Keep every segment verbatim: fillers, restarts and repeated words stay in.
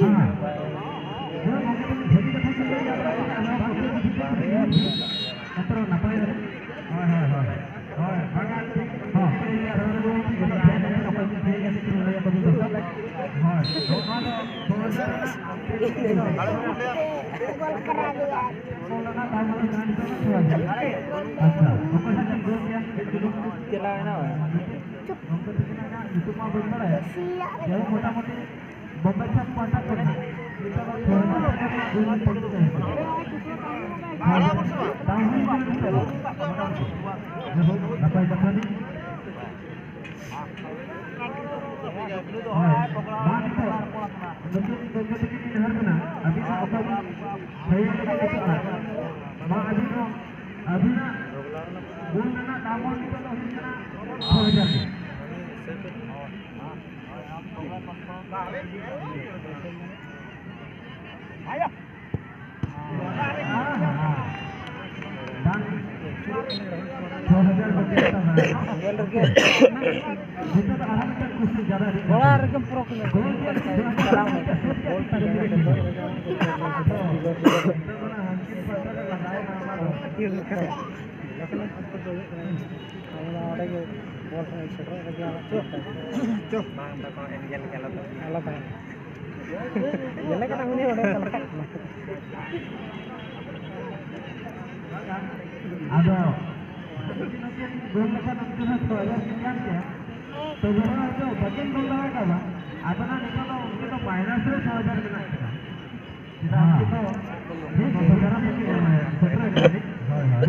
ᱦᱮᱸ᱾ ᱦᱮᱸ, ᱜᱚᱢᱠᱮ, ᱵᱷᱟᱹᱜᱤ ᱠᱟᱛᱷᱟ ᱵᱤᱱ ᱞᱟᱹᱭ ᱠᱟᱫᱟ᱾ ᱦᱳᱭ, ᱦᱳᱭ, ᱦᱳᱭ᱾ ᱦᱳᱭ, ᱵᱟᱝᱟ, ᱴᱷᱤᱠ, ᱦᱚᱸ᱾ ᱦᱳᱭ, ᱱᱚᱣᱟ ᱫᱚ ᱫᱩ ᱦᱟᱡᱟᱨ ᱟᱪᱪᱷᱟ, ᱚᱠᱚᱭ ᱦᱟᱸᱜ ᱵᱤᱱ ᱜᱚᱞ ᱠᱮᱭᱟ? ᱪᱟᱞᱟᱣ ᱮᱱᱟ ᱵᱟᱝ? ᱜᱚᱢᱠᱮ ᱛᱟᱹᱠᱤᱱᱟᱜ ᱧᱩᱛᱩᱢ ᱢᱟ ᱵᱟᱹᱧ ᱵᱟᱲᱟᱭᱟ᱾ ᱡᱟᱭᱦᱳᱠ, ᱢᱚᱴᱟᱢᱩᱴᱤ ᱵᱚᱢᱵᱮ ᱪᱷᱟᱯ ᱯᱟᱦᱴᱟ ᱠᱷᱚᱱ ᱱᱤᱛᱚᱜ ᱫᱚ ᱪᱷᱚ ᱦᱟᱡᱟᱨ ᱴᱟᱠᱟ ᱨᱮᱱᱟᱜ ᱜᱳᱞ ᱯᱮᱠ ᱛᱟᱦᱮᱸ ᱠᱟᱱᱟ᱾ ᱫᱟᱢ ᱦᱩᱭ ᱠᱟᱱᱟ ᱱᱤᱛᱚᱜ ᱫᱚ ᱢᱚᱴᱟᱢᱩᱴᱤ᱾ ᱡᱟᱭᱦᱳᱠ, ᱱᱟᱯᱟᱭ ᱠᱟᱛᱷᱟ ᱜᱮ᱾ ᱦᱳᱭ, ᱢᱟ ᱱᱤᱛᱚᱜ ᱱᱩᱠᱤᱱ ᱜᱚᱢᱠᱮ ᱛᱟᱹᱠᱤᱱ ᱞᱤᱧ ᱱᱮᱦᱚᱨ ᱠᱟᱱᱟ, ᱟᱹᱵᱤᱱᱟᱜ ᱚᱠᱟ ᱵᱤᱱ ᱠᱷᱮᱞ ᱞᱟᱹᱜᱤᱫ ᱱᱤᱛᱚᱜ ᱟᱨ ᱢᱟ ᱟᱹᱵᱤᱱ ᱦᱚᱸ ᱟᱹᱵᱤᱱᱟᱜ ᱜᱳᱞ ᱨᱮᱱᱟᱜ ᱫᱟᱢ ᱦᱚᱸ ᱱᱤᱛᱚᱜ ᱫᱚ ᱦᱩᱭᱩᱜ ᱠᱟᱱᱟ ᱪᱷᱚ ᱦᱟᱡᱟᱨ ᱜᱮ᱾ ᱵᱟᱝ᱾ ᱪᱷᱚ ᱦᱟᱡᱟᱨ ᱵᱟᱠᱤ ᱦᱟᱛᱟᱣ ᱫᱟᱲᱮᱭᱟᱜᱼᱟ᱾ ᱱᱤᱛᱚᱜ ᱫᱚ ᱟᱨᱦᱚᱸ ᱢᱤᱫᱴᱟᱝ question ᱡᱟᱫᱟ ᱤᱫᱤ ᱠᱟᱛᱮ᱾ ᱚᱲᱟᱜ ᱨᱮᱜᱮ ᱯᱩᱨᱟᱹ ᱠᱚ ᱪᱟᱞᱟᱣ ᱢᱮ᱾ ᱵᱚᱞ ᱠᱚ ᱡᱟᱭᱜᱟ ᱨᱮ ᱠᱷᱮᱞ ᱢᱮ᱾ ᱱᱤᱛᱚᱜ ᱫᱚ ᱚᱱᱟ ᱦᱟᱱᱠᱤᱱ ᱯᱟᱦᱴᱟ ᱨᱮ ᱞᱟᱜᱟᱣ ᱮᱱᱟ ᱚᱱᱟ ᱫᱚ᱾ ᱠᱷᱮᱞ ᱞᱮᱠᱟ᱾ ᱟᱫᱚ ᱚᱸᱰᱮ ᱜᱮ ᱵᱚᱞ ᱥᱮᱴᱮᱨᱚᱜ ᱨᱮᱜᱮ ᱟᱢᱟᱜ ᱪᱮᱫ ᱞᱮᱠᱟ? ᱵᱟᱝ, ᱵᱟᱠᱚ ᱮᱱᱜᱮᱞ ᱜᱮ ᱟᱞᱟᱫᱟ᱾ ᱟᱞᱟᱫᱟ᱾ ᱧᱮᱞᱮ ᱠᱟᱱᱟ ᱩᱱᱤ ᱚᱸᱰᱮ ᱪᱟᱞᱟᱜ ᱠᱟᱱᱟ᱾ ᱟᱫᱚ ᱜᱳᱞ ᱞᱮᱠᱷᱟᱱ ᱩᱱᱠᱩ ᱦᱚᱸ ᱪᱷᱚ ᱦᱟᱡᱟᱨ ᱠᱚ ᱧᱟᱢ ᱠᱮᱭᱟ᱾ ᱛᱚᱵᱮ ᱨᱮᱦᱚᱸ ᱦᱚᱭᱛᱳ ᱵᱟᱹᱠᱤᱱ ᱜᱳᱞ ᱫᱟᱲᱮ ᱠᱟᱣᱫᱟ᱾ ᱟᱫᱚ ᱱᱟᱜ ᱱᱤᱛᱚᱜ ᱫᱚ ᱩᱱᱠᱩ ᱫᱚ ᱢᱟᱭᱱᱟᱥ ᱨᱮ ᱪᱷᱚ ᱦᱟᱡᱟᱨ ᱢᱮᱱᱟᱜ ᱠᱤᱱᱟ᱾ ᱪᱮᱫᱟᱜ ᱩᱱᱠᱩ ᱫᱚ ᱢᱤᱫ ᱫᱚᱥ ᱦᱟᱡᱟᱨ ᱦᱚᱸ ᱵᱟᱹᱠᱤᱱ ᱧᱟᱢᱟ, ᱥᱮᱴᱮᱨ ᱟᱠᱟᱱᱟ᱾ ᱦᱳᱭ, ᱦᱳᱭ᱾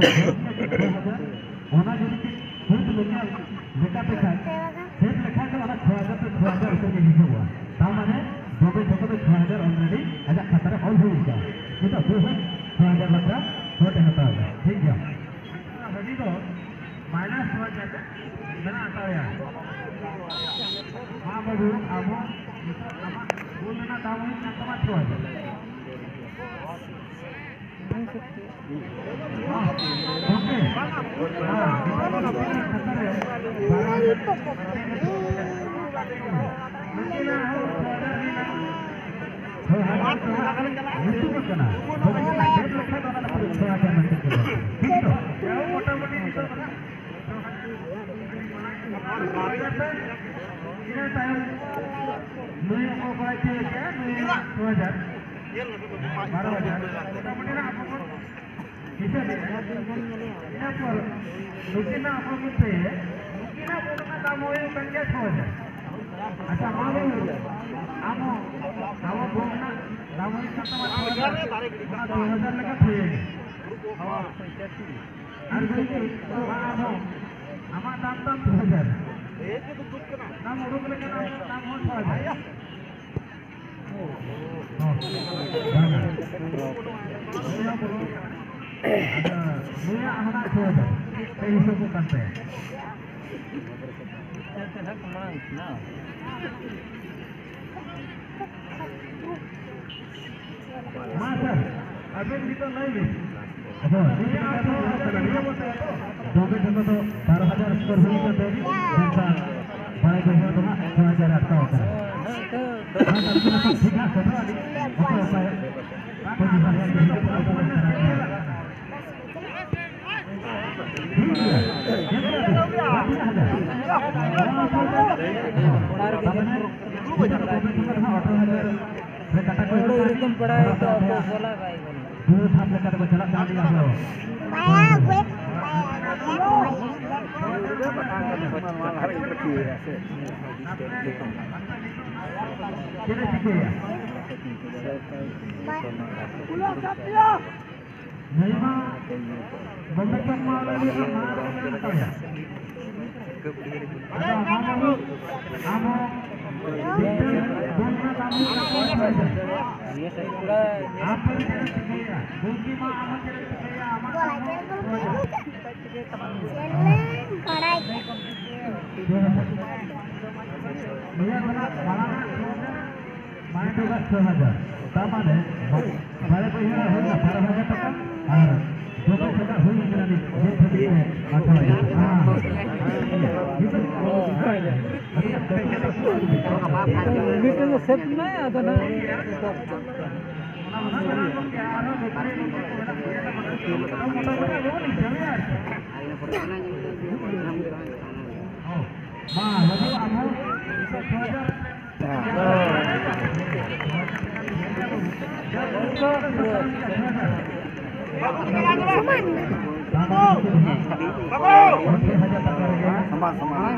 ᱚᱱᱟ ᱡᱩᱫᱤ ᱠᱤᱱ ᱥᱟᱹᱛ ᱞᱮᱠᱷᱟᱱ, ᱞᱮᱠᱟᱛᱮ ᱠᱷᱟᱱ, ᱥᱟᱹᱛ ᱞᱮᱠᱷᱟᱱ ᱫᱚ ᱚᱱᱟ ᱪᱷᱚ ᱦᱟᱡᱟᱨ ᱛᱮ ᱪᱷᱚ ᱦᱟᱡᱟᱨ ᱩᱛᱟᱹᱨ ᱜᱮ ᱦᱤᱥᱟᱹᱵᱚᱜᱼᱟ᱾ ᱛᱟᱨ ᱢᱟᱱᱮ ᱵᱚᱵᱮ ᱡᱷᱚᱛᱚ ᱫᱚ ᱪᱷᱚ ᱦᱟᱡᱟᱨ already ᱟᱡᱟᱜ ᱠᱷᱟᱛᱟ ᱨᱮ ᱚᱞ ᱦᱩᱭ ᱟᱠᱟᱱᱟ᱾ ᱱᱤᱛᱚᱜ ᱫᱩ ᱦᱟᱡᱟᱨ, ᱪᱷᱚ ᱦᱟᱡᱟᱨ ᱵᱟᱠᱷᱨᱟ ᱵᱷᱳᱴ ᱮ ᱦᱟᱛᱟᱣ ᱮᱫᱟ᱾ ᱴᱷᱤᱠ ᱜᱮᱭᱟ᱾ ᱦᱟᱹᱰᱤ ᱫᱚ ᱢᱟᱭᱱᱟᱥ ᱪᱷᱚ ᱦᱟᱡᱟᱨ ᱢᱮᱱᱟᱜ ᱛᱟᱞᱮᱭᱟ᱾ ᱢᱟ ᱵᱟᱹᱵᱩ, ᱟᱵᱚ ᱱᱤᱛᱚᱜ ᱟᱢᱟᱜ ᱜᱳᱞ ᱨᱮᱱᱟᱜ ᱫᱟᱢ ᱦᱩᱭᱩᱜ ᱠᱟᱱ ᱛᱟᱢᱟ ᱪᱷᱚ ᱦᱟᱡᱟᱨ᱾ ᱜᱚᱢᱠᱮ, ᱦᱮᱸ, ᱱᱤᱛᱚᱜ ᱫᱚ ᱱᱚᱛᱮ ᱠᱷᱟᱛᱟ ᱨᱮ ᱵᱟᱨ ᱦᱟᱡᱟᱨ ᱴᱟᱠᱟ ᱠᱟᱛᱮ ᱱᱤᱛᱚᱜ ᱱᱩᱠᱤᱱᱟᱜ ᱧᱩᱛᱩᱢ ᱟᱠᱟᱱᱟ᱾ ᱛᱚᱵᱮ ᱠᱷᱟᱱ ᱰᱷᱮᱨ ᱞᱮᱠᱷᱟᱱ ᱚᱱᱟ ᱫᱚ ᱪᱷᱚ ᱦᱟᱡᱟᱨ ᱢᱮᱱᱛᱮ ᱠᱚ ᱢᱮᱱᱟ᱾ ᱴᱷᱤᱠ ᱛᱚ? ᱤᱱᱟᱹ ᱛᱟᱭᱚᱢ ᱱᱩᱭ ᱚᱠᱚᱭ ᱠᱚᱲᱟᱭ ᱛᱤᱭᱳᱜ ᱠᱮᱜᱼᱟ, ᱱᱩᱭ ᱪᱷᱚ ᱦᱟᱡᱟᱨ, ᱵᱟᱨᱚ ᱦᱟᱡᱟᱨ, ᱢᱚᱴᱟᱢᱩᱴᱤ ᱱᱟᱜ ᱟᱵᱚ ᱵᱚᱱ ᱦᱤᱥᱟᱹᱵᱮᱜᱼᱟ᱾ ᱤᱱᱟᱹ ᱯᱚᱨ ᱱᱩᱠᱤᱱᱟᱜ ᱟᱵᱚ ᱢᱚᱫᱽᱫᱷᱮ, ᱱᱩᱠᱤᱱᱟᱜ ᱵᱚᱦᱚᱜ ᱨᱮᱱᱟᱜ ᱫᱟᱢ ᱦᱚᱸ ᱦᱩᱭᱩᱜ ᱠᱟᱱ ᱜᱮᱭᱟ ᱪᱷᱚ ᱦᱟᱡᱟᱨ᱾ ᱟᱪᱪᱷᱟ, ᱢᱟ ᱵᱟᱹᱵᱩ, ᱟᱢ ᱦᱚᱸ ᱟᱵᱚ ᱵᱚᱦᱚᱜ ᱨᱮᱱᱟᱜ ᱫᱟᱢ ᱦᱩᱭᱩᱜ ᱠᱟᱱ ᱛᱟᱢᱟ ᱪᱷᱚ ᱦᱟᱡᱟᱨ, ᱚᱱᱟ ᱫᱩ ᱦᱟᱡᱟᱨ ᱞᱮᱠᱟ ᱛᱷᱤᱭᱟᱹ ᱜᱮ᱾ ᱟᱨ ᱵᱟᱹᱵᱩ, ᱟᱢ ᱦᱚᱸ ᱟᱢᱟᱜ ᱫᱟᱢ ᱛᱟᱢ ᱫᱩ ᱦᱟᱡᱟᱨ᱾ ᱫᱟᱢ ᱩᱰᱩᱠ ᱞᱮᱠᱷᱟᱱ ᱟᱢᱟᱜ ᱫᱟᱢ ᱦᱚᱸ ᱪᱷᱚ ᱦᱟᱡᱟᱨ᱾ ᱦᱚᱸ, ᱵᱟᱝᱟ᱾ ᱟᱫᱚ ᱱᱩᱭᱟᱜ ᱦᱚᱸ ᱱᱟᱜ ᱪᱷᱚ ᱦᱟᱡᱟᱨ ᱯᱮ ᱦᱤᱥᱟᱹᱵᱚᱜ ᱠᱟᱱ ᱛᱟᱭᱟ᱾ ᱢᱟ ᱥᱟᱨ, ᱟᱵᱮᱱ ᱱᱤᱛᱚᱜ ᱞᱟᱹᱭ ᱵᱮᱱ᱾ ᱟᱫᱚ ᱱᱤᱭᱟᱹ ᱟᱴᱷᱨᱚ ᱦᱟᱡᱟᱨ ᱨᱮ ᱱᱤᱭᱟᱹ ᱵᱚᱱ ᱛᱟᱭᱟ ᱛᱚ? ᱫᱚᱵᱮ ᱡᱚᱛᱚ ᱫᱚ ᱵᱟᱨᱚ ᱦᱟᱡᱟᱨ ᱥᱠᱳᱨ ᱦᱩᱭ ᱠᱟᱱ ᱛᱟᱭᱟ᱾ ᱢᱮᱱᱠᱷᱟᱱ ᱵᱟᱲᱟᱭ ᱫᱚᱦᱚ ᱫᱚ ᱦᱟᱸᱜ ᱪᱷᱚ ᱦᱟᱡᱟᱨ ᱮ ᱟᱴᱠᱟᱣ ᱠᱟᱱᱟ᱾ ᱢᱟ ᱥᱟᱨ, ᱴᱷᱤᱠ ᱦᱟᱸᱜ ᱠᱟᱛᱷᱟ ᱟᱹᱰᱤ ᱚᱠᱚᱭ ᱚᱠᱚᱭ ᱯᱟᱹᱡᱤ ᱵᱷᱟᱜᱮ ᱜᱮ ᱦᱤᱡᱩᱜ ᱠᱟᱱᱟ, ᱚᱠᱚᱭ ᱪᱟᱞᱟᱜ ᱠᱟᱱᱟ᱾ ᱴᱷᱤᱠ ᱜᱮᱭᱟ᱾ ᱮᱱᱛᱮ ᱟᱫᱚ ᱵᱟᱨ ᱦᱟᱡᱟᱨ᱾ ᱚᱱᱟ ᱨᱮᱜᱮ ᱛᱟᱨᱢᱟᱱᱮ ᱱᱤᱛᱚᱜ ᱫᱚ ᱫᱚᱵᱮ ᱡᱚᱛᱚ ᱫᱚ ᱦᱟᱸᱜ ᱟᱴᱷᱨᱚ ᱦᱟᱡᱟᱨ ᱨᱮ ᱠᱟᱴᱟ ᱠᱚ ᱦᱳᱲᱳ ᱮᱢ ᱠᱟᱜ ᱮᱨᱚᱠᱚᱢ ᱞᱤᱧ᱾ ᱯᱟᱲᱟᱜ ᱫᱚ ᱟᱠᱚ ᱵᱚᱞᱟ ᱵᱟᱭ ᱜᱟᱱᱚᱜᱼᱟ᱾ ᱫᱩ ᱫᱷᱟᱯ ᱞᱮᱠᱟ ᱛᱮᱠᱚ ᱪᱟᱞᱟᱜ ᱠᱟᱱ ᱜᱮᱭᱟ ᱟᱫᱚ᱾ ᱪᱮᱫ ᱮ ᱪᱤᱠᱟᱹᱭᱟ? ᱱᱩᱭ ᱢᱟ ᱵᱚᱢᱵᱮ ᱠᱷᱚᱱ ᱢᱟ ᱞᱟᱹᱭ ᱞᱮᱠᱷᱟᱱ ᱢᱟᱲᱟᱝ ᱨᱮᱜᱮ ᱢᱮᱱᱟᱜ ᱛᱟᱭᱟ᱾ ᱟᱫᱚ ᱟᱢ ᱦᱚᱸ, ᱟᱢ ᱦᱚᱸ ᱢᱤᱫᱴᱟᱹᱝ ᱵᱚᱞ ᱨᱮᱱᱟᱜ ᱫᱟᱢ ᱦᱩᱭᱩᱜ ᱠᱟᱱ ᱛᱟᱢᱟ ᱪᱷᱚ ᱦᱟᱡᱟᱨ᱾ ᱟᱢ ᱯᱟᱹᱨᱤ ᱪᱮᱫ ᱮᱢ ᱪᱤᱠᱟᱹᱭᱟ? ᱜᱳᱞᱠᱤ ᱢᱟ ᱟᱢ ᱦᱚᱸ ᱪᱮᱫ ᱮᱢ ᱪᱤᱠᱟᱹᱭᱟ? ᱟᱢᱟᱜ ᱫᱟᱢ ᱦᱚᱸ ᱪᱷᱚ ᱦᱟᱡᱟᱨ᱾ ᱪᱮᱞᱮᱧ ᱵᱟᱲᱟᱭ᱾ ᱪᱷᱚ ᱦᱟᱡᱟᱨ᱾ ᱱᱤᱭᱟᱹ ᱠᱷᱚᱱᱟᱜ ᱢᱟᱲᱟᱝ ᱟᱜ ᱪᱷᱚ ᱦᱟᱡᱟᱨ᱾ ᱢᱟᱲᱟᱝ ᱛᱮᱱᱟᱜ ᱪᱷᱚ ᱦᱟᱡᱟᱨ, ᱛᱟᱨ ᱢᱟᱱᱮ ᱵᱟᱨᱮ ᱵᱟᱹᱭᱦᱟᱹᱲᱟᱜ ᱦᱩᱭᱱᱟ ᱵᱟᱨᱚ ᱦᱟᱡᱟᱨ ᱴᱟᱠᱟ ᱟᱨ ᱡᱚᱛᱚ ᱠᱷᱚᱱᱟᱜ ᱦᱩᱭ ᱠᱟᱱᱟ ᱱᱤᱛ ᱱᱤᱛ ᱫᱷᱟᱹᱵᱤᱡ ᱛᱮ ᱟᱴᱷᱨᱚ ᱦᱟᱡᱟᱨ ᱴᱟᱠᱟ᱾ ᱦᱮᱸ, ᱦᱮᱸ᱾ ᱢᱤᱫᱴᱮᱱ ᱫᱚ ᱥᱮᱵᱷ ᱢᱮᱱᱟᱭᱟ, ᱟᱫᱚ ᱱᱟᱦᱟᱜ ᱥᱚᱢᱟᱱ᱾ ᱥᱚᱢᱟᱱ, ᱥᱚᱢᱟᱱ᱾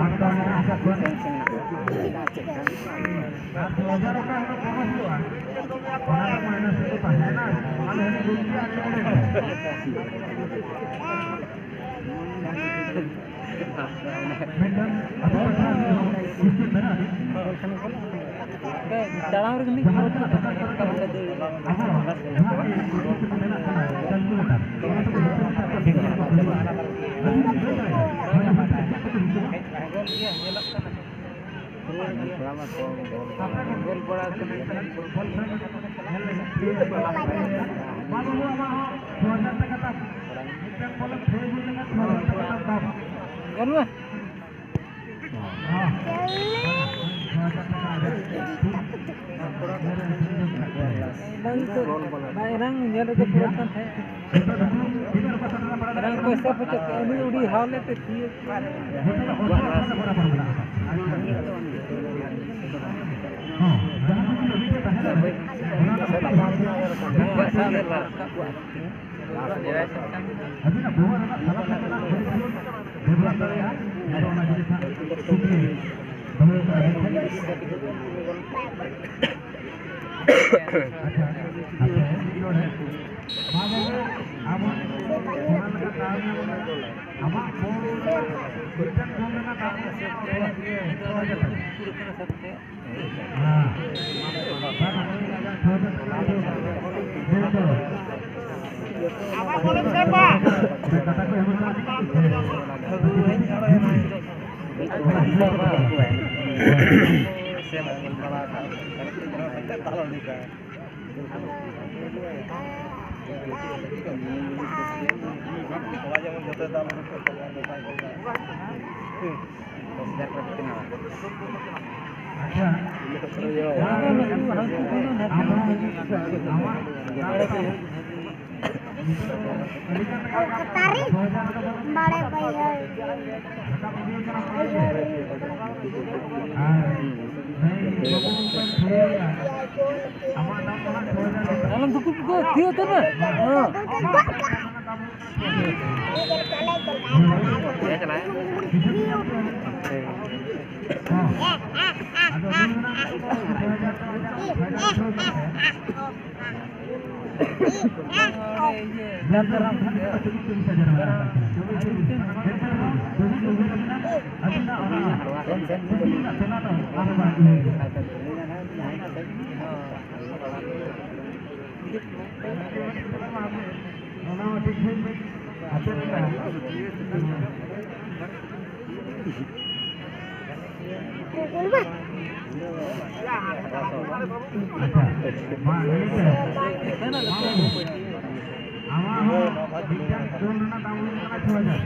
ᱛᱟᱲᱟᱢ ᱨᱮᱜᱮ ᱢᱤᱫ ᱠᱤᱞᱳᱢᱤᱴᱟᱨ ᱛᱟᱦᱮᱸ ᱠᱟᱱᱟ, ᱮᱠᱟᱞ ᱜᱮ ᱫᱟᱹᱲ ᱞᱟᱜᱟ᱾ ᱜᱳᱞ ᱵᱟᱲᱟ ᱠᱟᱱᱟ᱾ ᱜᱳᱞ ᱢᱟ᱾ ᱵᱟᱝ ᱛᱚ, ᱵᱟᱝ, ᱮᱱᱟᱝ ᱧᱮᱞ ᱨᱮᱫᱚ ᱯᱩᱨᱟᱹ ᱠᱟᱱ ᱛᱟᱦᱮᱸᱫ᱾ ᱮᱱᱟᱝ ᱯᱚᱭᱥᱟ ᱯᱚᱪᱚ ᱠᱮᱫ, ᱩᱱᱤ ᱩᱰᱤ ᱦᱟᱣ ᱞᱮᱫ ᱛᱮ ᱛᱷᱤᱭᱟᱹ᱾ ᱟᱹᱵᱤᱱᱟᱜ ᱵᱚᱦᱚᱜ ᱨᱮᱱᱟᱜ ᱥᱟᱞᱟ ᱥᱟᱯᱟᱴᱟ ᱰᱮᱵᱷᱞᱚᱯ ᱫᱟᱲᱮᱭᱟᱜᱼᱟ, ᱟᱫᱚ ᱚᱱᱟ ᱡᱤᱱᱤᱥ ᱦᱟᱸᱜ ᱠᱩᱠᱞᱤ ᱫᱚᱦᱚ ᱠᱟᱜᱼᱟ᱾ ᱟᱪᱪᱷᱟ, ᱟᱯᱮ ᱱᱚᱰᱮ ᱢᱟ ᱵᱟᱹᱵᱩ, ᱟᱵᱚ ᱡᱟᱦᱟᱸ ᱞᱮᱠᱟ ᱫᱟᱣ ᱧᱟᱢ ᱟᱠᱟᱱᱟ, ᱟᱢᱟᱜ ᱵᱚᱞ ᱨᱮᱱᱟᱜ ᱢᱤᱫᱴᱮᱱ ᱜᱳᱞ ᱨᱮᱱᱟᱜ ᱫᱟᱢ ᱦᱩᱭᱩᱜ ᱠᱟᱱᱟ ᱤᱭᱟᱹ, ᱪᱷᱚ ᱦᱟᱡᱟᱨ ᱴᱟᱠᱟ᱾ ᱟᱪᱪᱷᱟ᱾ ᱠᱟᱛᱟᱨᱤ ᱵᱟᱲᱮ ᱵᱟᱹᱭᱦᱟᱹᱲ᱾ ᱟᱞᱚᱢ ᱫᱩᱠᱩᱵ ᱠᱚ, ᱛᱷᱤᱨ ᱩᱛᱟᱹᱨ ᱢᱮ᱾ ᱦᱮᱸ᱾ ᱚᱱᱟ ᱦᱚᱸ ᱴᱷᱤᱠ ᱴᱷᱤᱠ ᱟᱯᱮ ᱞᱮᱠᱟ᱾ ᱟᱪᱪᱷᱟ, ᱢᱟ ᱞᱟᱹᱭ ᱯᱮ᱾ ᱟᱢᱟᱜ ᱦᱚᱸ ᱢᱤᱫᱴᱟᱝ ᱠᱚᱞ ᱨᱮᱱᱟᱜ ᱫᱟᱢ ᱦᱩᱭᱩᱜ ᱠᱟᱱᱟ ᱪᱷᱚ ᱦᱟᱡᱟᱨ᱾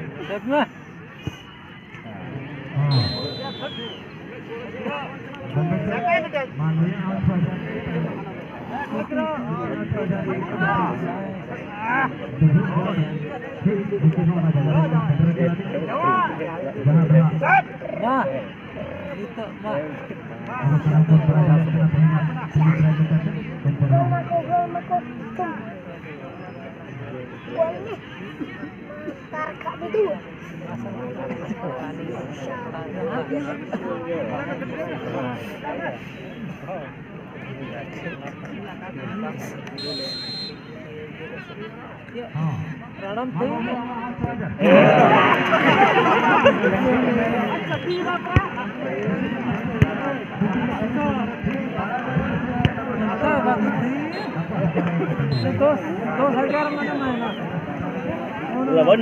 ᱢᱟ, ᱱᱤᱛᱚᱜ ᱢᱟ᱾ ᱨᱟᱲᱟᱢ ᱛᱮ᱾ ᱫᱚᱥ, ᱫᱚᱥ ᱦᱟᱡᱟᱨ ᱢᱟᱱᱮ ᱢᱮᱱᱟᱜᱼᱟ᱾ ᱞᱚᱵᱚᱱ᱾